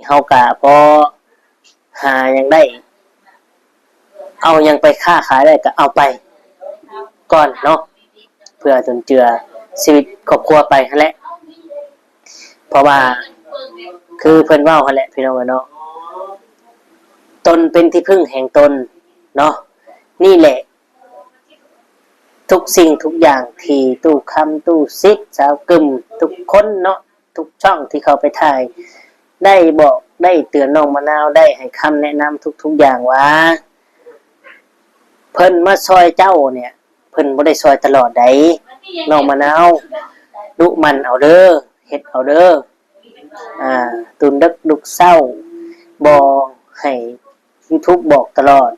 ເຮົາກະພໍຫາຫຍັງໄດ້ ເອົາຫຍັງໄປຄ້າຂາຍໄດ້ກະເອົາໄປກ່ອນເນາະ ເພື່ອຈຸນເຈືອຊີວິດຄອບຄົວໄປຫັ້ນແຫຼະ. ເພາະວ່າຄືເພິ່ນເວົ້າຫັ້ນແຫຼະພີ່ນ້ອງເອີຍເນາະ ຕົນເປັນທີ່ເພິ່ງແຫ່ງຕົນເນາະ. ນີ້ແຫຼະ ທຸກສິ່ງທຸກຢ່າງທີ່ຕູ້ຄຳ ຕູ້ຊິດ ສາວກຶມ ທຸກຄົນເນາະ ທຸກຊ່ອງທີ່ເຂົ້າໄປຖ່າຍ ໄດ້ບອກໄດ້ເຕືອນນ້ອງມະນາວ ໄດ້ໃຫ້ຄຳແນະນຳທຸກໆຢ່າງວ່າ ເພິ່ນມາຊ່ອຍເຈົ້ານີ້ ເພິ່ນບໍ່ໄດ້ຊ່ອຍຕະຫຼອດໃດ໋ ນ້ອງມະນາວ ດຸໝັ່ນເອົາເດີ້ ເຮັດເອົາເດີ້ ອ່າ ຕື່ນເດິກລຸກເຊົ້າ ບໍ່ໃຫ້ຢູທູບບອກຕະຫຼອດ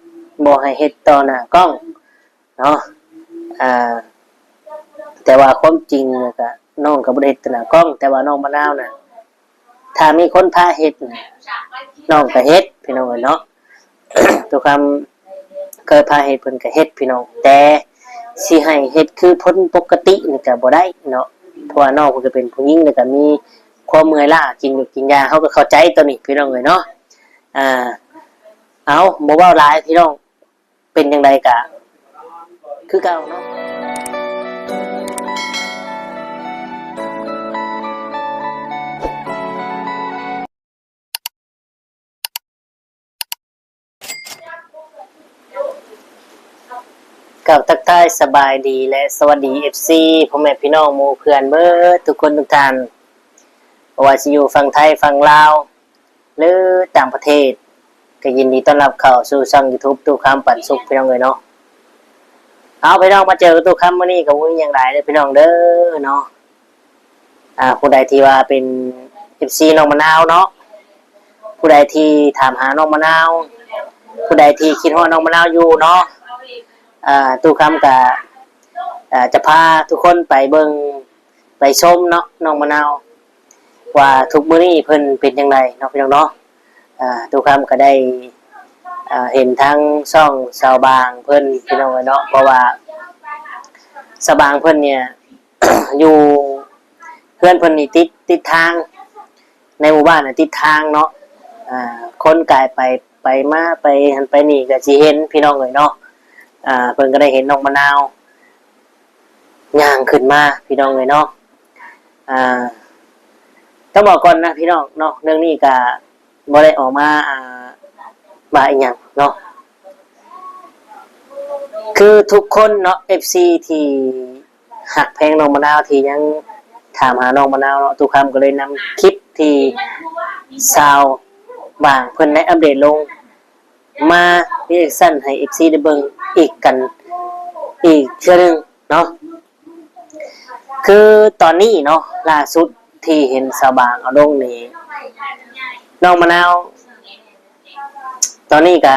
ບໍ່ໃຫ້ເຮັດຕໍ່ໜ້າກ້ອງເນາະ. ອ່າ ແຕ່ວ່າຄວາມຈິງກະ ນ້ອງກະບໍ່ໄດ້ເຮັດຕໍ່ໜ້າກ້ອງ ແຕ່ວ່ານ້ອງມະນາວນະ ຖ້າມີຄົນພາເຮັດ ນ້ອງກະເຮັດພີ່ນ້ອງເອີຍເນາະ. ຕຸຄຳເຄີຍພາເຮັດ ເພິ່ນກະເຮັດພີ່ນ້ອງ ແຕ່ຊິໃຫ້ເຮັດຄືຄົນປົກກະຕິນີ້ກະບໍ່ໄດ້ເນາະ ເພາະວ່ານ້ອງເພິ່ນກະເປັນຜູ້ຍິງ ແລ້ວກະມີຄວາມເມື່ອຍລ້າ ກິນຢູ່ກິນຢາ ເຮົາກະເຂົ້າໃຈໂຕນີ້ພີ່ນ້ອງເອີຍເນາະ. ອ່າ ເອົາ ບໍ່ເວົ້າຫຼາຍພີ່ນ້ອງ ເປັນຈັ່ງໃດກະຄືເກົ່າເນາະ. ກ່າວທັກທາຍສະບາຍດີ ແລະ ສະຫວັດດີ ເອັຟຊີ ພໍ່ແມ່ພີ່ນ້ອງໝູ່ເພື່ອນເບິດທຸກຄົນທຸກທ່ານ ບໍ່ວ່າຊິຢູ່ຝັ່ງໄທ ຝັ່ງລາວ ຫຼື ຕ່າງປະເທດ ກໍຍິນດີຕ້ອນຮັບເຂົ້າສູ່ຊ່ອງຢູທູບຕູ້ຄຳປັນສຸກ ພີ່ນ້ອງເອີຍເນາະ. ເອົາ ພີ່ນ້ອງ ມາເຈີກັບຕູ້ຄຳມື້ນີ້ກໍບໍ່ມີຫຍັງຫຼາຍເດີ້ພີ່ນ້ອງເດີ້ເນາະ. ອ່າ ຜູ້ໃດທີ່ວ່າເປັນ ເອັຟຊີ ນ້ອງມະນາວເນາະ ຜູ້ໃດທີ່ຖາມຫານ້ອງມະນາວ ຜູ້ໃດທີ່ຄິດຮອດນ້ອງມະນາວຢູ່ເນາະ ອ່າ ຕູ້ຄຳກະ ອ່າ ຈະພາທຸກຄົນໄປເບິ່ງ ໄປຊົມເນາະ ນ້ອງມະນາວ ວ່າທຸກມື້ນີ້ເພິ່ນເປັນຈັ່ງໃດເນາະ ພີ່ນ້ອງເນາະ. ອ່າ ຕູ້ຄຳກໍໄດ້ ອ່າ ເຫັນທາງຊ່ອງສາວບາງເພິ່ນ ພີ່ນ້ອງເອີຍເນາະ ເພາະວ່າສາວບາງເພິ່ນນີ້ ຢູ່ ເຮືອນເພິ່ນນີ້ຕິດ ຕິດທາງ ໃນໝູ່ບ້ານນະຕິດທາງເນາະ. ອ່າ ຄົນກາຍໄປ ໄປມາ ໄປຫັ້ນໄປນີ້ກໍຊິເຫັນ ພີ່ນ້ອງເອີຍເນາະ. ອ່າ ເພິ່ນກໍໄດ້ເຫັນນ້ອງມະນາວຍ່າງຂຶ້ນມາ ພີ່ນ້ອງເອີຍເນາະ. ອ່າ ຕ້ອງບອກກ່ອນນະ ພີ່ນ້ອງເນາະ ເລື່ອງນີ້ກໍບໍ່ໄດ້ອອກມາ ອ່າ ວ່າອີ່ຫຍັງເນາະ. ຄືທຸກຄົນເນາະ ເອັຟຊີ ທີ່ ຮັກແພງນ້ອງມະນາວທີ່ຍັງຖາມຫານ້ອງມະນາວເນາະ, ຕູ້ຄຳກໍເລີຍນຳຄລິບທີ່ສາວບາງເພິ່ນໄດ້ອັບເດດລົງມາຣີແອັກຊັນໃຫ້ເອັຟຊີໄດ້ເບິ່ງອີກກັນອີກເທື່ອໜຶ່ງເນາະ. ຄືຕອນນີ້ເນາະ ລ່າສຸດທີ່ເຫັນສາວບາງເອົາລົງນີ້ ນ້ອງມະນາວ ຕອນນີ້ກະ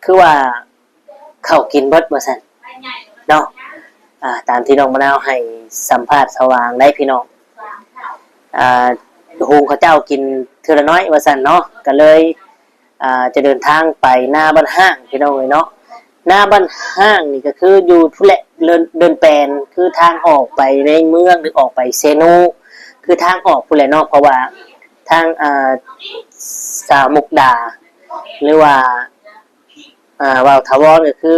ຄືວ່າ ເຂົ້າກິນເບິດວ່າຊັ້ນເນາະ. ອ່າ ຕາມທີ່ນ້ອງມະນາວໃຫ້ສຳພາດສາວບາງໄດ໋ພີ່ນ້ອງ ອ່າ ຫຸງເຂົ້າເຈົ້າກິນເທື່ອລະໜ້ອຍວ່າຊັ້ນເນາະ, ກໍເລີຍ ອ່າ ຈະເດີນທາງໄປນາບ້ານຫ້າງພີ່ນ້ອງເອີຍເນາະ. ນາບ້ານຫ້າງນີ້ກໍຄືຢູ່ພຸ້ນແຫຼະ ເດີ່ນ ເດີ່ນແປນ ຄືທາງອອກໄປໃນເມືອງ ຫຼື ອອກໄປເຊໂນ ຄືທາງອອກພຸ້ນແຫຼະເນາະ. ເພາະວ່າທາງ ອ່າ ສາວມຸກດາ ຫຼືວ່າ ອ່າ ບ່າວຖາວອນກໍຄື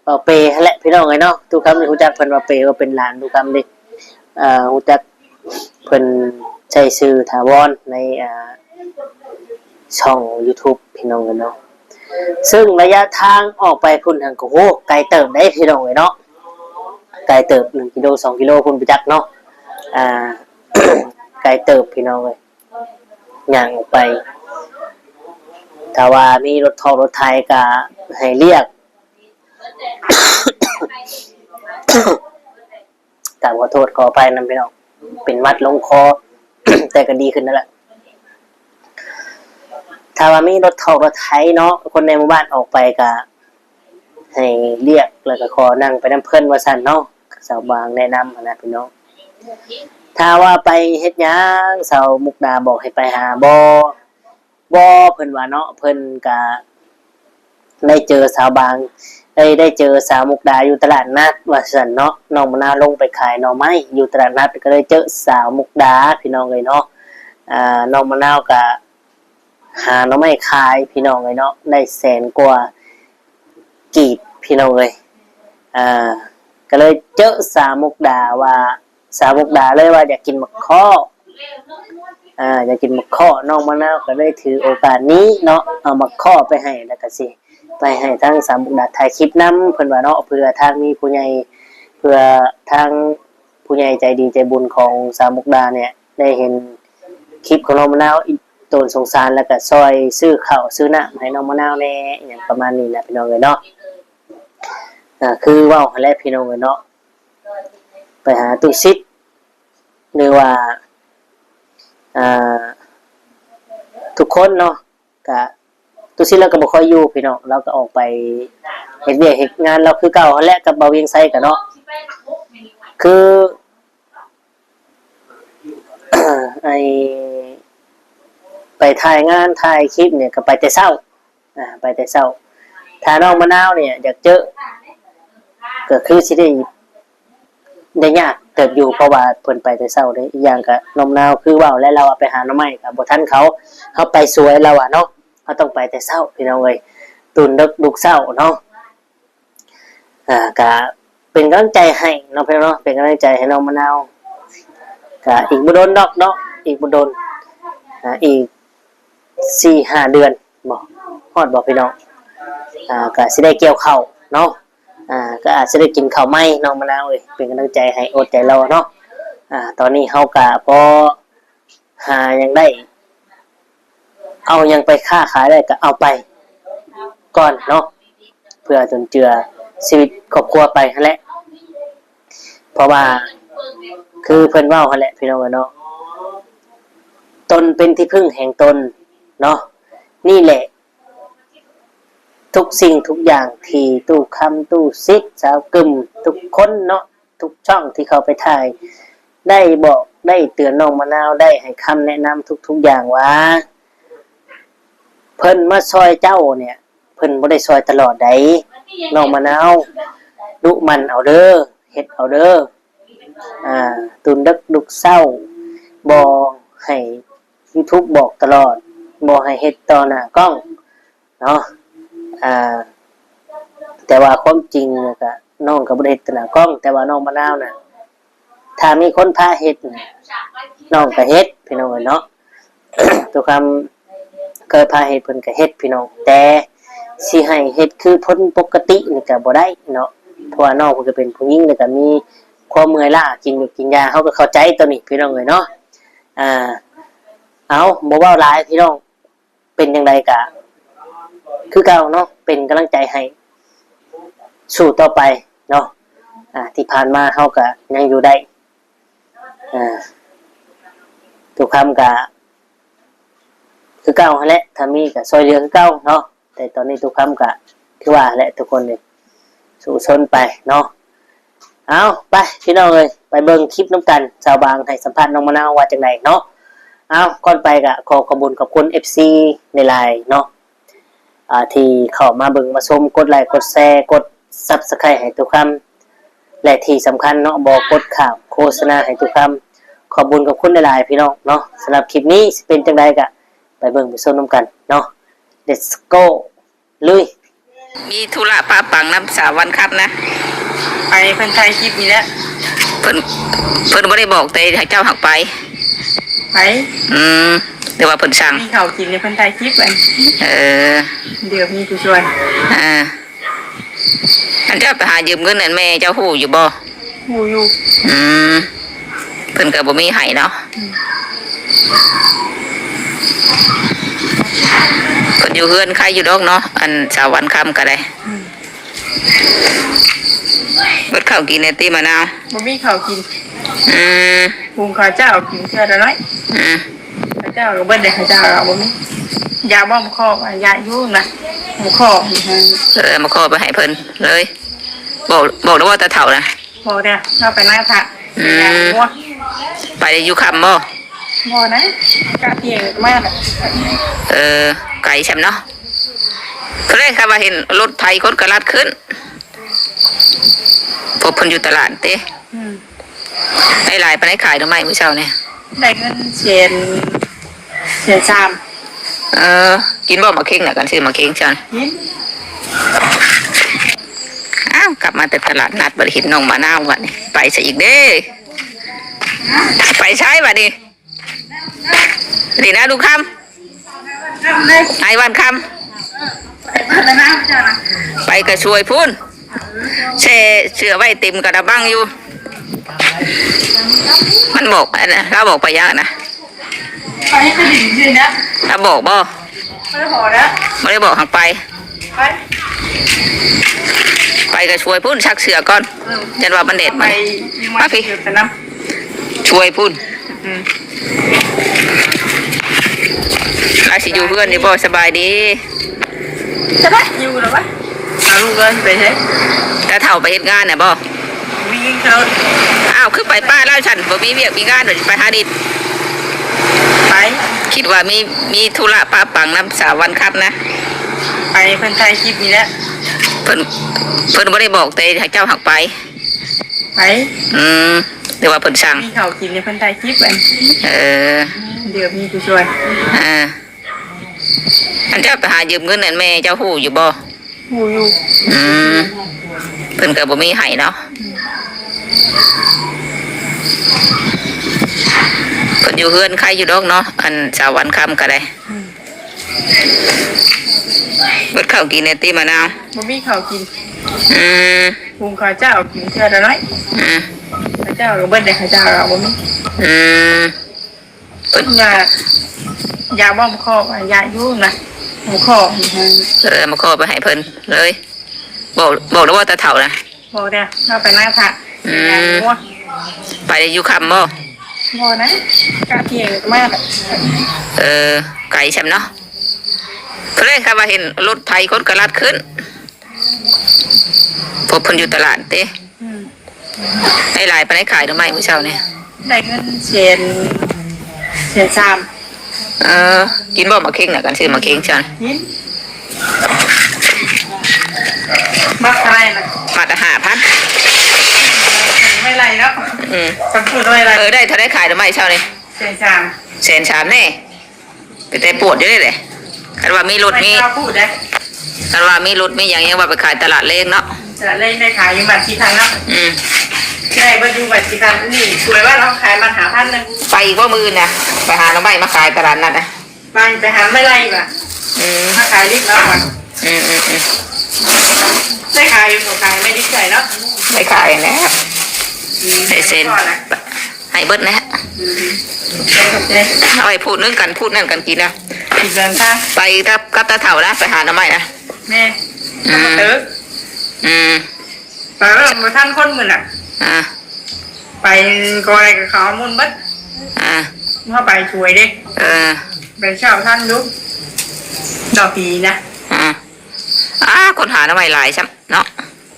ບ່າວເປຫັ້ນແຫຼະພີ່ນ້ອງເອີຍເນາະ. ຕູ້ຄຳນີ້ຮູ້ຈັກເພິ່ນວ່າເປ ວ່າເປັນຫຼານຕູ້ຄຳເດ້ ອ່າ ຮູ້ຈັກເພິ່ນໃຊ້ຊື່ຖາວອນໃນ ອ່າ ຊ່ອງຢູທູບພີ່ນ້ອງເອີຍເນາະ. ເຊິ່ງໄລຍະທາງອອກໄປພຸ້ນຫັ້ນກໍ ໂອ້ ໄກເຕີບເດ້ພີ່ນ້ອງເອີຍເນາະ, ໄກເຕີບ ໜຶ່ງກິໂລ ສອງກິໂລພຸ້ນບໍ່ຈັກເນາະ. ອ່າ ໄກເຕີບພີ່ນ້ອງເອີຍ ຍ່າງອອກໄປ ຖ້າວ່າມີລົດຖອກລົດໄຖກໍໃຫ້ລຽກ ກາບຂໍໂທດຂໍອະໄພນຳພີ່ນ້ອງ ເປັນຫວັດລົງຄໍ ແຕ່ກໍດີຂຶ້ນແລ້ວລະ. ຖ້າວ່າມີລົດຖອກລົດໄຖເນາະ ຄົນໃນໝູ່ບ້ານອອກໄປກໍໃຫ້ລຽກ ແລ້ວກໍຂໍນັ່ງໄປນຳເພິ່ນວ່າຊັ້ນເນາະ. ສາວບາງແນະນຳຫັ້ນນະພີ່ນ້ອງ. ຖ້າວ່າໄປເຮັດຫຍັງ ສາວມຸກດາບອກໃຫ້ໄປຫາບໍ່? ບໍ່ ເພິ່ນວ່າເນາະ. ເພິ່ນກະໄດ້ເຈີສາວບາງ ໄດ້ ໄດ້ເຈີສາວມຸກດາຢູ່ຕະຫຼາດນັດວ່າຊັ້ນເນາະ. ນ້ອງມະນາວລົງໄປຂາຍໜໍ່ໄມ້ຢູ່ຕະຫຼາດນັດ ກໍເລີຍເຈີສາວມຸກດາພີ່ນ້ອງເອີຍເນາະ. ອ່າ ນ້ອງມະນາວກະ ຫາໜໍ່ໄມ້ຂາຍພີ່ນ້ອງເອີຍເນາະ ໄດ້ແສນກວ່າກີບພີ່ນ້ອງເອີຍ. ອ່າ ກໍເລີຍເຈີສາວມຸກດາວ່າ ສາວມຸກດາເລີຍວ່າຢາກກິນໝາກເຄາະ ອ່າ ຢາກກິນໝາກເຄາະ ນ້ອງມະນາວກໍເລີຍຖືໂອກາດນີ້ເນາະ ເອົາໝາກເຄາະໄປໃຫ້ ແລ້ວກໍຊິໄປໃຫ້ທາງສາວມຸກດາຖ່າຍຄລິບນຳ ເພິ່ນວ່າເນາະ ເພື່ອທາງມີຜູ້ໃຫຍ່ ເພື່ອທາງຜູ້ໃຫຍ່ໃຈດີໃຈບຸນຂອງສາວມຸກດານີ້ ໄດ້ເຫັນຄລິບຂອງນ້ອງມະນາວ ອີ່ຕົນສົງສານ ແລ້ວກໍຊ່ອຍຊື້ເຂົ້າຊື້ນ້ຳໃຫ້ນ້ອງມະນາວແດ່ ອີ່ຫຍັງປະມານນີ້ນະພີ່ນ້ອງເອີຍເນາະ. ອ່າ ຄືເວົ້າຫັ້ນແຫຼະພີ່ນ້ອງເອີຍເນາະ ໄປຫາຕຸສິດ ຫຼືວ່າ ອ່າ ທຸກຄົນເນາະ ກະ ຕຸສິດລາວກໍບໍ່ຄ່ອຍຢູ່ພີ່ນ້ອງ ລາວກໍອອກໄປເຮັດວຽກເຮັດງານລາວຄືເກົ່າຫັ້ນແຫຼະ ກັບບ່າວວຽງໄຊກະເນາະ ຄື ໄອ້ ໄປຖ່າຍງານຖ່າຍຄລິບນີ້ກໍໄປແຕ່ເຊົ້າ ອ່າ ໄປແຕ່ເຊົ້າ. ຖ້ານ້ອງມະນາວນີ້ຢາກເຈີ ກໍຄືຊິໄດ້ ໄດ້ຍາກເຕີບຢູ່ ເພາະວ່າເພິ່ນໄປແຕ່ເຊົ້າເດ້. ອີກຢ່າງກໍນ້ອງມະນາວຄືເວົ້າແຫຼະ ລາວວ່າໄປຫາໜໍ່ໄມ້ກໍບໍ່ທັນເຂົາ ເຮົາໄປສວຍ ລາວວ່າເນາະ ເຮົາຕ້ອງໄປແຕ່ເຊົ້າພີ່ນ້ອງເອີຍ ຕື່ນເດິກລຸກເຊົ້າເນາະ. ອ່າ ກະເປັນກຳລັງໃຈໃຫ້ເນາະ ພີ່ນ້ອງເນາະ ເປັນກຳລັງໃຈໃຫ້ນ້ອງມະນາວ ກະອີກບໍ່ດົນດອກເນາະ ອີກບໍ່ດົນ ອ່າ ອີກສີ່ຫ້າເດືອນບໍ່ ຮອດບໍ່ພີ່ນ້ອງ ອ່າ ກະຊິໄດ້ກ່ຽວເຂົ້າເນາະ ອ່າ ກໍອາດຊິໄດ້ກິນເຂົ້າໃໝ່ ນ້ອງມະນາວເອີຍ ເປັນກຳລັງໃຈໃຫ້ ອົດໃຈລໍເນາະ. ອ່າ ຕອນນີ້ເຮົາກະພໍຫາຫຍັງໄດ້ ເອົາຫຍັງໄປຄ້າຂາຍໄດ້ກໍເອົາໄປກ່ອນເນາະ ເພື່ອຈຸນເຈືອຊີວິດຄອບຄົວໄປຫັ້ນແຫຼະ ເພາະວ່າຄືເພິ່ນເວົ້າຫັ້ນແຫຼະພີ່ນ້ອງເອີຍເນາະ ຕົນເປັນທີ່ເພິ່ງແຫ່ງຕົນເນາະ ນີ້ແຫຼະ ທຸກສິ່ງທຸກຢ່າງທີ່ຕູ້ຄຳ ຕູ້ສິດ ສາວກຶມ ທຸກຄົນເນາະ ທຸກຊ່ອງທີ່ເຂົ້າໄປຖ່າຍ ໄດ້ບອກໄດ້ເຕືອນນ້ອງມະນາວ ໄດ້ໃຫ້ຄຳແນະນຳທຸກໆຢ່າງວ່າ ເພິ່ນມາຊ່ອຍເຈົ້ານີ້ ເພິ່ນບໍ່ໄດ້ຊ່ອຍຕະຫຼອດໃດ໋ ນ້ອງມະນາວ ດຸໝັ່ນເອົາເດີ້ ເຮັດເອົາເດີ້ ອ່າ ຕື່ນເດິກລຸກເຊົ້າ ບໍ່ໃຫ້ຢູທູບບອກຕະຫຼອດ ບໍ່ໃຫ້ເຮັດຕໍ່ໜ້າກ້ອງ ເນາະ ອ່າ ແຕ່ວ່າຄວາມຈິງນະກະ ນ້ອງກໍບໍ່ໄດ້ເຮັດຕໍ່ໜ້າກ້ອງ ແຕ່ວ່ານ້ອງມະນາວນະ ຖ້າມີຄົນພາເຮັດ ນ້ອງກໍເຮັດ ພີ່ນ້ອງເອີຍເນາະ. ຕົວຄຳເຄີຍພາເຮັດ ເພິ່ນກໍເຮັດ ພີ່ນ້ອງ ແຕ່ຊິໃຫ້ເຮັດຄືຄົນປົກກະຕິນີ້ກໍບໍ່ໄດ້ເນາະ ເພາະວ່ານ້ອງເພິ່ນກໍເປັນຜູ້ຍິງ ແລ້ວກໍມີຄວາມເມື່ອຍລ້າ ກິນຢູກກິນຢາ ເຮົາກໍເຂົ້າໃຈຕົວນີ້ ພີ່ນ້ອງເອີຍເນາະ. ອ່າ ເອົາ ບໍ່ເວົ້າຫຼາຍ ພີ່ນ້ອງ ເປັນຈັ່ງໃດກະຄືເກົ່າເນາະ ເປັນກຳລັງໃຈໃຫ້ສູ້ຕໍ່ໄປເນາະ. ອ່າ ທີ່ຜ່ານມາເຮົາກະຍັງຢູ່ໄດ້ ອ່າ ຕຸຄຳກະຄືເກົ່າຫັ້ນແຫຼະ ຖ້າມີກະຊ່ອຍເຫຼືອຄືເກົ່າເນາະ. ແຕ່ຕອນນີ້ຕຸຄຳກະຄືວ່າແຫຼະທຸກຄົນເອີຍ ສູ້ຊົນໄປເນາະ. ເອົາ ໄປພີ່ນ້ອງເອີຍ ໄປເບິ່ງຄລິບນຳກັນ ສາວບາງໃຫ້ສຳພາດນ້ອງມະນາວວ່າຈັ່ງໃດເນາະ. ເອົາ ກ່ອນໄປກະຂໍຂອບບຸນຂອບຄຸນເອັຟຊີຫຼາຍໆເນາະ ອ່າ ທີ່ເຂົ້າມາເບິ່ງມາຊົມ ກົດໄລກົດແຊ ກົດຊັບສະໄຄໃຫ້ຕຸຄຳ ແລະທີ່ສຳຄັນເນາະ ບໍ່ກົດຂ້າມໂຄສະນາໃຫ້ຕຸຄຳ. ຂອບບຸນຂອບຄຸນຫຼາຍໆ ພີ່ນ້ອງເນາະ. ສຳລັບຄລິບນີ້ຊິເປັນຈັ່ງໃດກະໄປເບິ່ງໄປຊົມນຳກັນເນາະ. Let's go ລຸຍ. ມີທຸລະປະປັງນຳສາວວັນຄຳນະ ໄປ ເພິ່ນຖ່າຍຄລິບນີ້ແຫຼະ ເພິ່ນ ເພິ່ນບໍ່ໄດ້ບອກ ແຕ່ໃຫ້ເຈົ້າຫັກໄປ ໄປ ອືມ ຫຼືວ່າເພິ່ນສັ່ງ ມີເຂົ້າກິນ ເພິ່ນຖ່າຍຄລິບ ເອີ ດຽວມີຜູ້ຊ່ວຍ ເອີ ອັນເຈົ້າໄປຫາຢືມເງິນອັນແມ່ເຈົ້າຮູ້ຢູ່ບໍ່? ຮູ້ຢູ່ ອືມ ເພິ່ນກໍບໍ່ມີໃຫ້ເນາະ ອືມ ເພິ່ນຢູ່ເຮືອນໄຄຢູ່ດອກເນາະ ອັນສາວວັນຄຳກໍໄດ້ ອືມ ເບິດເຂົ້າກິນແລ້ວຕິມະນາວ? ບໍ່ມີເຂົ້າກິນ ອືມ ຫຸງເຂົ້າເຈົ້າກິນເທື່ອລະໜ້ອຍ ອືມ ເຂົ້າເຈົ້າກໍເບິດແລ້ວ ເຂົ້າເຈົ້າກໍບໍ່ມີ ຢາບໍ່ມາຂໍ ຢາຢູ່ນະ ມາຂໍ ເອີ ມາຂໍໄປໃຫ້ເພິ່ນເລີຍ ບອກ ບອກແລ້ວບໍ່ຕາເຖົ້ານະ? ບໍ່ເດີ້ ເຮົາໄປນາທະ ອືມ ໄປຢູ່ຄ່ຳບໍ່? ບໍ່ນະ ກະທ່ຽງມາ ເອີ ໄກຊ່ຳເນາະ ເພິ່ນເລີຍ ຄັນວ່າເຫັນລົດໄຖຄົນກໍລັດຂຶ້ນ ພວກເພິ່ນຢູ່ຕະຫຼາດເດ້ ອືມ ໄດ້ຫຼາຍປານໃດຂາຍໜໍ່ໄມ້ມື້ເຊົ້ານີ້? ໄດ້ເງິນແສນ ແສນສາມ ເອີ ກິນບໍ່ໝາກເຄັງນະ? ກັນຊື້ໝາກເຄັງຊັ້ນ. ກິນ. ອ້າວ ກັບມາແຕ່ຕະຫຼາດນັດ ບໍ່ໄດ້ເຫັນນ້ອງມະນາວບັດນີ້. ໄປຊະອີກເດ້. ໄປໃສບັດນີ້? ນີ້ນະ ລຸງຄຳ ອ້າຍວັນຄຳ ໄປກະຊ່ວຍພຸ້ນ ແຊ່ເສື້ອໄວ້ເຕັມກະດະບັງຢູ່. ມັນບອກອັນນະ ລາວບອກໄປຫຍັງນະ? ໄປກະດິນຊື່ນະ. ລາວບອກບໍ່? ບໍ່ໄດ້ບອກນະ. ບໍ່ໄດ້ບອກ ຫາກໄປ. ໄປ ໄປກະຊ່ວຍພຸ້ນ ຊັກເສື້ອກ່ອນ. ເອີ ຢ້ານວ່າມັນແດດ. ໄປ ມາພີ້ ຊ່ວຍພຸ້ນ. ອືມ ລາວຊິຢູ່ເຮືອນນີ້ບໍ່? ສະບາຍດີ. ສະບາຍ ຢູ່ແລ້ວວະ? ເອົາລູກເອີ້ນໄປໃສ? ຕາເຖົ້າໄປເຮັດງານນະບໍ່? ມີເຂົາ. ອ້າວ ຄືໄປປະລາວຊັ້ນ? ບໍ່ມີວຽກມີງານ ໄປຫາດິນ. ໄປ ຄິດວ່າມີ ມີທຸລະປະປັງນຳສາວວັນຄຳນະ. ໄປ ເພິ່ນຖ່າຍຄລິບນີ້ແຫຼະ. ເພິ່ນ ເພິ່ນບໍ່ໄດ້ບອກ ແຕ່ເຈົ້າຫາກໄປ. ໄປ. ອືມ ຫຼືວ່າເພິ່ນສັ່ງ? ມີເຂົາກິນ ເພິ່ນຖ່າຍຄລິບ. ເອີ ດຽວມີຜູ້ຊ່ວຍ. ເອີ ອັນເຈົ້າໄປຫາຢືມເງິນອັນແມ່ເຈົ້າ ຮູ້ຢູ່ບໍ່? ຮູ້ຢູ່. ອືມ ເພິ່ນກໍບໍ່ມີໃຫ້ເນາະ. ເພິ່ນຢູ່ເຮືອນໄຄຢູ່ດອກເນາະ ອັນສາວວັນຄຳກໍໄດ້. ອືມ ເບິດເຂົ້າກິນແລ້ວຕິມະນາວ? ບໍ່ມີເຂົ້າກິນ. ອືມ ຫຸງເຂົ້າເຈົ້າກິນເທື່ອລະໜ້ອຍ. ອືມ ເຂົ້າເຈົ້າກໍເບິດແລ້ວ ເຂົ້າເຈົ້າກໍບໍ່ມີ. ອືມ ເພິ່ນວ່າຢາກບໍ່ມາຂໍ ວ່າຢາກຢູ່ນະ ມາຂໍ. ເອີ ມາຂໍໄປໃຫ້ເພິ່ນເລີຍ. ບອກ ບອກແລ້ວບໍ່ຕາເຖົ້ານະ? ບໍ່ເດ້ ເຮົາໄປນາພະ. ອືມ ໄປຢູ່ຄ່ຳບໍ່? ບໍ່ນະ ກະທ່ຽງມາ. ເອີ ໄກຊ່ຳເນາະ. ເພິ່ນເລີຍ ຄັນວ່າເຫັນລົດໄຖຄົນກໍລັດຂຶ້ນ. ພວກເພິ່ນຢູ່ຕະຫຼາດເດ້. ອືມ ໄດ້ຫຼາຍປານໃດຂາຍໜໍ່ໄມ້ມື້ເຊົ້ານີ້? ໄດ້ເງິນແສນ ແສນສາມ. ເອີ ກິນບໍ່ໝາກເຄັງນະ? ກັນຊື້ໝາກເຄັງຊັ້ນ. ກິນ. ໝາກເທົ່າໃດນະ? ໝາກລະຫ້າພັນ. ໄວ້ໄລ່ເນາະ. ອືມ ຈຳປູດໄວ້ໄລ່. ເອີ ໄດ້ເທົ່າໃດຂາຍໜໍ່ໄມ້ເຊົ້ານີ້? ແສນສາມ. ແສນສາມແນ່. ເປັນແຕ່ປວດຢູ່ເດ້. ຄັນວ່າມີລົດມີ ໄປເຈົ້າພູດເດ້. ຄັນວ່າມີລົດມີຫຍັງ ຍັງວ່າໄປຂາຍຕະຫຼາດແລງເນາະ. ຕະຫຼາດແລງໄດ້ຂາຍຢູ່ບ້ານສີຄັນເນາະ. ອືມ ໄດ້ເບິດຢູ່ບ້ານສີຄັນ. ນີ້ສວຍວ່າເນາະ ຂາຍມັນຫ້າພັນນະ. ໄປອີກບໍ່ມື້ອື່ນນະ? ໄປຫາໜໍ່ໄມ້ມາຂາຍຕະຫຼາດນັດນະ. ໄປ ໄປຫາໄມ້ໄລ່ວ່າ. ອືມ ມາຂາຍລິບເອົາວ່າ. ອືມໆໆ ໄດ້ຂາຍຢູ່ບໍ່? ຂາຍໄມ້ດິບໃສ່ເນາະ. ໄດ້ຂາຍແລ້ວ. ອືມ ໄດ້ເຊັນ ໃຫ້ເບິດແລ້ວ. ອືມ ເອົາໄວ້ພູດໜຶ່ງກັນ ພູດນັ້ນກັນກິນນະ. ກິນເດີນທາງ ໄປກັບ ກັບຕາເຖົ້ານະ ໄປຫາໜໍ່ໄມ້ນະ. ແມ່ນ. ອືມ ອືມ ໄປເບິ່ງບໍ່ທັນຄົນມື້ນະ. ອ່າ ໄປກໍໄດ້ ກໍເຂົາເອົາໝູນເບິດ. ອ່າ ເຮົາໄປຊ່ວຍເດ້. ເອີ ໄປເຊົ້າທັນຢູ່ດອກຜີນະ. ອ່າ ອ່າ ຄົນຫາໜໍ່ໄມ້ຫຼາຍຊ້ຳເນາະ.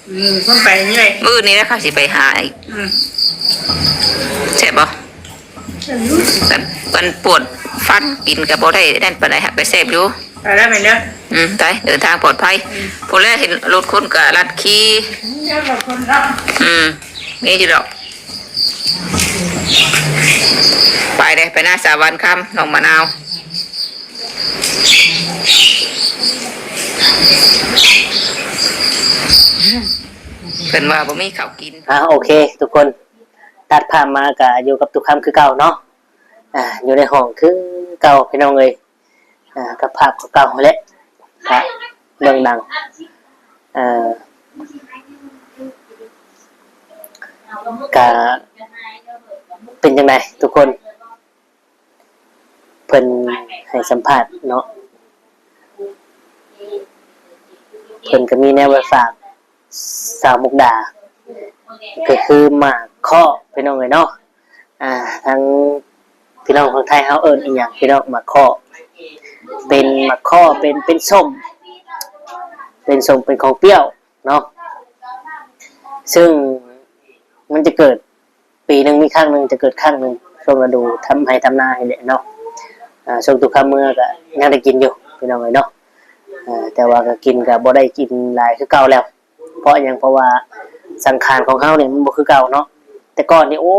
ອືມ ຄົນໄປເລື້ອຍ. ມື້ນີ້ແຫຼະເຂົາຊິໄປຫາອີກ. ອືມ ແຊບບໍ່? ແຊບຢູ່. ອັນ ອັນປວດຟັນ ກິນກໍບໍ່ໄດ້ນັ້ນປານໃດ ຫາກກໍແຊບຢູ່. ໄປແລ້ວ ໄປເດີ້. ອືມ ໄປ ເດີນທາງປອດໄພ. ອືມ ພຸ້ນແຫຼະ ເຫັນລົດຄົນກໍລັດຂີ່. ອືມ ມີຢູ່ດອກ. ໄປເດີ້ ໄປນາສາວວັນຄຳ ນ້ອງມະນາວ. ເພິ່ນວ່າບໍ່ມີເຂົ້າກິນ. ອ່າ ໂອເຄທຸກຄົນ ຕັດພາບມາກະຢູ່ກັບຕຸຄຳຄືເກົ່າເນາະ. ອ່າ ຢູ່ໃນຫ້ອງຄືເກົ່າພີ່ນ້ອງເອີຍ. ອ່າ ກັບພາບເກົ່າໆຫັ້ນແຫຼະ ກະເບິ່ງໜັງ. ເອີ ກະເປັນຈັ່ງໃດທຸກຄົນ? ເພິ່ນໃຫ້ສຳພາດເນາະ ເພິ່ນກໍມີແນວມາຝາກສາວມຸກດາ ກໍຄືໝາກເຄາະ ພີ່ນ້ອງເອີຍເນາະ. ອ່າ ທາງພີ່ນ້ອງທາງໄທເຮົາເອີ້ນອີ່ຫຍັງພີ່ນ້ອງ? ໝາກເຄາະ ເປັນໝາກເຄາະ ເປັນ ເປັນສົ້ມ ເປັນສົ້ມ ເປັນຂອງປ່ຽວເນາະ. ຊຶ່ງມັນຈະເກີດ ປີໜຶ່ງມີຄັ້ງໜຶ່ງ ຈະເກີດຄັ້ງໜຶ່ງ ຊ່ວງລະດູທຳໄຮ່ທຳນານີ້ແຫຼະເນາະ. ອ່າ ຊ່ວງຕຸຄຳເມືອກໍຍັງໄດ້ກິນຢູ່ພີ່ນ້ອງເອີຍເນາະ. ອ່າ ແຕ່ວ່າກໍກິນກໍບໍ່ໄດ້ກິນຫຼາຍຄືເກົ່າແລ້ວ ເພາະຫຍັງ? ເພາະວ່າສັງຂານຂອງເຮົານີ້ມັນບໍ່ຄືເກົ່າເນາະ. ແຕ່ກ່ອນນີ້ ໂອ້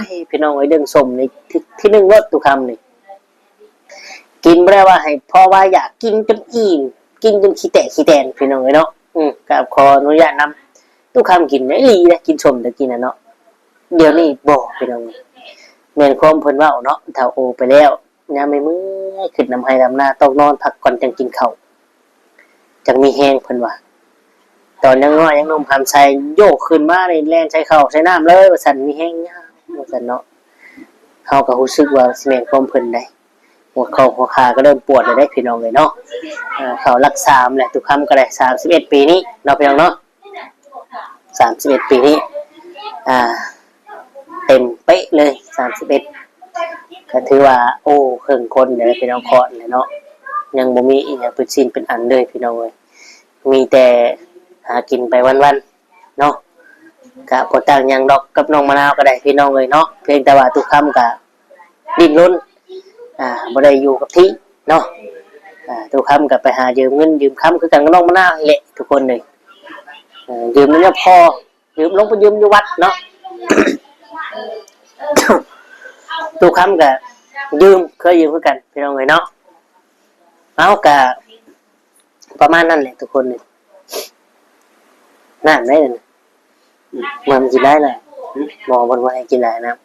ຍ ພີ່ນ້ອງເອີຍ ເລື່ອງສົ້ມນີ້ ທີ ທີໜຶ່ງໂລດຕຸຄຳນີ້. ກິນບໍ່ໄດ້ວ່າໃຫ້ພໍວ່າຢາກ ກິນຈົນອີ່ມ ກິນຈົນຂີ້ແຕກຂີ້ແຕນ ພີ່ນ້ອງເອີຍເນາະ. ອືມ ກໍຂໍອະນຸຍາດນຳ ຕຸຄຳກິນອີ່ຫຼີເດ້ ກິນສົ້ມແຕ່ກີ້ນະເນາະ. ດຽວນີ້ບໍ່ ພີ່ນ້ອງເອີຍ ແມ່ນຄວາມເພິ່ນເວົ້າເນາະ ເຖົ້າໂອໄປແລ້ວ ຍາມເມື່ອຍໆ ຂຶ້ນນຳໄຮ່ນຳນາ ຕ້ອງນອນພັກກ່ອນຈັ່ງກິນເຂົ້າ ຈັ່ງມີແຮງ ເພິ່ນວ່າ. ຕອນຍັງນ້ອຍຍັງໜຸ່ມຫຳໃສ ໂຢກຂຶ້ນມານີ້ແລ່ນໃສ່ເຂົ້າໃສ່ນ້ຳເລີຍວ່າຊັ້ນ ມີແຮງຍາວວ່າຊັ້ນເນາະ. ເຮົາກໍຮູ້ສຶກວ່າຊິແມ່ນຄວາມເພິ່ນໃດ໋ ຫົວເຂົ່າຫົວຂາກໍເລີ່ມປວດແລ້ວເດ້ ພີ່ນ້ອງເອີຍເນາະ. ເອີ ເຂົ້າຫຼັກສາມແລ້ວ ຕຸຄຳກໍໄດ້ສາມສິບເອັດປີນີ້ເນາະ ພີ່ນ້ອງເນາະ. ສາມສິບເອັດປີນີ້ ອ່າ ເຕັມເປະເລີຍ ສາມສິບເອັດ ກໍຖືວ່າ ໂອ້ ເຄິ່ງຄົນເດ້ ພີ່ນ້ອງ ຄອດແລ້ວເນາະ. ຍັງບໍ່ມີອີ່ຫຍັງເປັນຊິ້ນເປັນອັນເລີຍ ພີ່ນ້ອງເອີຍ ມີແຕ່ຫາກິນໄປວັນໆເນາະ. ກະບໍ່ຕ່າງຫຍັງດອກກັບນ້ອງມະນາວກໍໄດ້ ພີ່ນ້ອງເອີຍເນາະ ພຽງແຕ່ວ່າຕຸຄຳກະ ດີ້ນລົນ ອ່າ ບໍ່ໄດ້ຢູ່ກັບທີ່ເນາະ. ອ່າ ຕຸຄຳກໍໄປຫາຢືມເງິນຢືມຄຳຄືກັນກັບນ້ອງມະນາວນີ້ແຫຼະ ທຸກຄົນເອີຍ. ເອີ ຢືມນຳພໍ່ ຢືມ ລົງໄປຢືມຢູ່ວັດເນາະ. ຕຸຄຳກໍຢືມ ເຄີຍຢືມຄືກັນ ພີ່ນ້ອງເອີຍເນາະ. ເອົາ ກະ ປະມານນັ້ນແຫຼະທຸກຄົນ. ນີ້ ນ້ຳໄດ໋ນັ້ນ ມັນກິນໄດ້ລະ ໝໍເພິ່ນວ່າໃຫ້ກິນຫຼາຍນ້ຳ.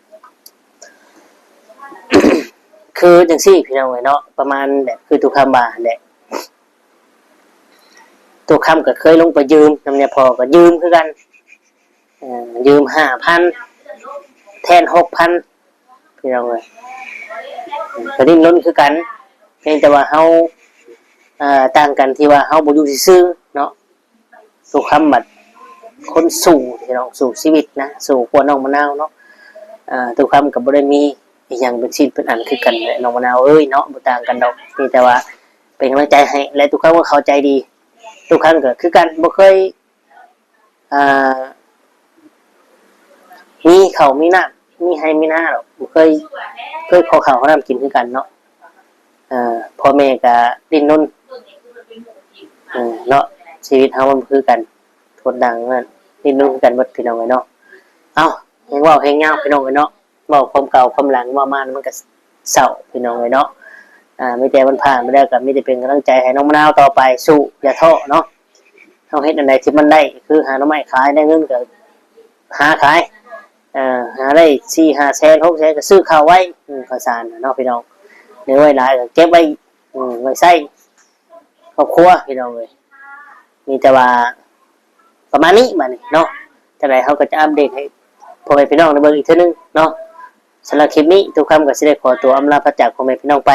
ຄືຈັ່ງຊີ້ ພີ່ນ້ອງເອີຍເນາະ ປະມານແບບຄືຕຸຄຳວ່າຫັ້ນແຫຼະ. ຕຸຄຳກໍເຄີຍລົງໄປຢືມນຳຍາພໍ່ ກໍຢືມຄືກັນ ເອີ ຢືມຫ້າພັນ ແທນຫົກພັນ ພີ່ນ້ອງເອີຍ ກໍດີ້ນລົນຄືກັນ ພຽງແຕ່ວ່າເຮົາ ເອີ ຕ່າງກັນທີ່ວ່າເຮົາບໍ່ຢູ່ຊື່ໆເນາະ. ຕຸຄຳບັດຄົນສູ້ ພີ່ນ້ອງ ສູ້ຊີວິດນະ ສູ້ກວ່ານ້ອງມະນາວເນາະ. ເອີ ຕຸຄຳກໍບໍ່ໄດ້ມີອີ່ຫຍັງເປັນຊິ້ນເປັນອັນຄືກັນແຫຼະ ນ້ອງມະນາວເອີຍເນາະ ບໍ່ຕ່າງກັນດອກ ມີແຕ່ວ່າເປັນກຳລັງໃຈໃຫ້ ແລະ ຕຸຄຳກໍເຂົ້າໃຈດີ. ຕຸຄຳກໍຄືກັນ ບໍ່ເຄີຍ ອ່າ ມີເຂົ້າມີນ້ຳ ມີໄຮ່ມີນາດອກ ບໍ່ເຄີຍ ເຄີຍຂໍເຂົ້າຂໍນ້ຳກິນຄືກັນເນາະ. ເອີ ພໍ່ແມ່ກະດີ້ນລົນ ເອີ ເນາະ ຊີວິດເຮົາມັນບໍ່ຄືກັນ ຄົນຕ່າງນັ້ນ ດີ້ນລົນຄືກັນເບິດ ພີ່ນ້ອງເອີຍເນາະ. ເອົ້າ ແຮງເວົ້າແຮງຍາວ ພີ່ນ້ອງເອີຍເນາະ. ເວົ້າຄວາມເກົ່າຄວາມຫຼັງ ເວົ້າມາມັນກໍເສົ້າ ພີ່ນ້ອງເອີຍເນາະ. ອ່າ ມີແຕ່ມັນຜ່ານໄປແລ້ວ ກໍມີແຕ່ເປັນກຳລັງໃຈໃຫ້ນ້ອງມະນາວຕໍ່ໄປ ສູ້ ຢ່າທໍ້ເນາະ. ເຮົາເຮັດອັນໃດທີ່ມັນໄດ້ ຄືຫາໜໍ່ໄມ້ຂາຍ ໄດ້ເງິນກໍຫາຂາຍ ເອີ ຫາໄດ້ສີ່ຫ້າແສນ ຫົກແສນ ກໍຊື້ເຂົ້າໄວ້ ອືມ ເຂົ້າສານເນາະ ພີ່ນ້ອງ ຫຼືໄວ້ຫຼາຍກໍເກັບໄວ້ ອືມ ໄວ້ໃຊ້ ຄອບຄົວ ພີ່ນ້ອງເອີຍ. ມີແຕ່ວ່າປະມານນີ້ບາດນີ້ເນາະ ຈັ່ງໃດເຮົາກໍຈະອັບເດດໃຫ້ພໍ່ແມ່ພີ່ນ້ອງໄດ້ເບິ່ງອີກເທື່ອໜຶ່ງເນາະ. ສຳລັບຄລິບນີ້ ຕຸຄຳກໍຊິໄດ້ຂໍຕົວອຳລາພາຈາກພໍ່ແມ່ພີ່ນ້ອງໄປ.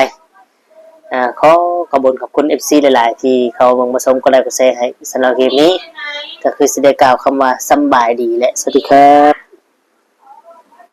ອາ ຂໍຂອບຄຸນຂອບຄຸນເອັຟຊີຫຼາຍໆ ທີ່ເຂົ້າເບິ່ງມາຊົມ ກົດໄລກົດແຊໃຫ້. ສຳລັບຄລິບນີ້ກໍຄືຊິໄດ້ກ່າວຄຳວ່າ ສຳບາຍດີ ແລະ ສະຫວັດດີຄັບ.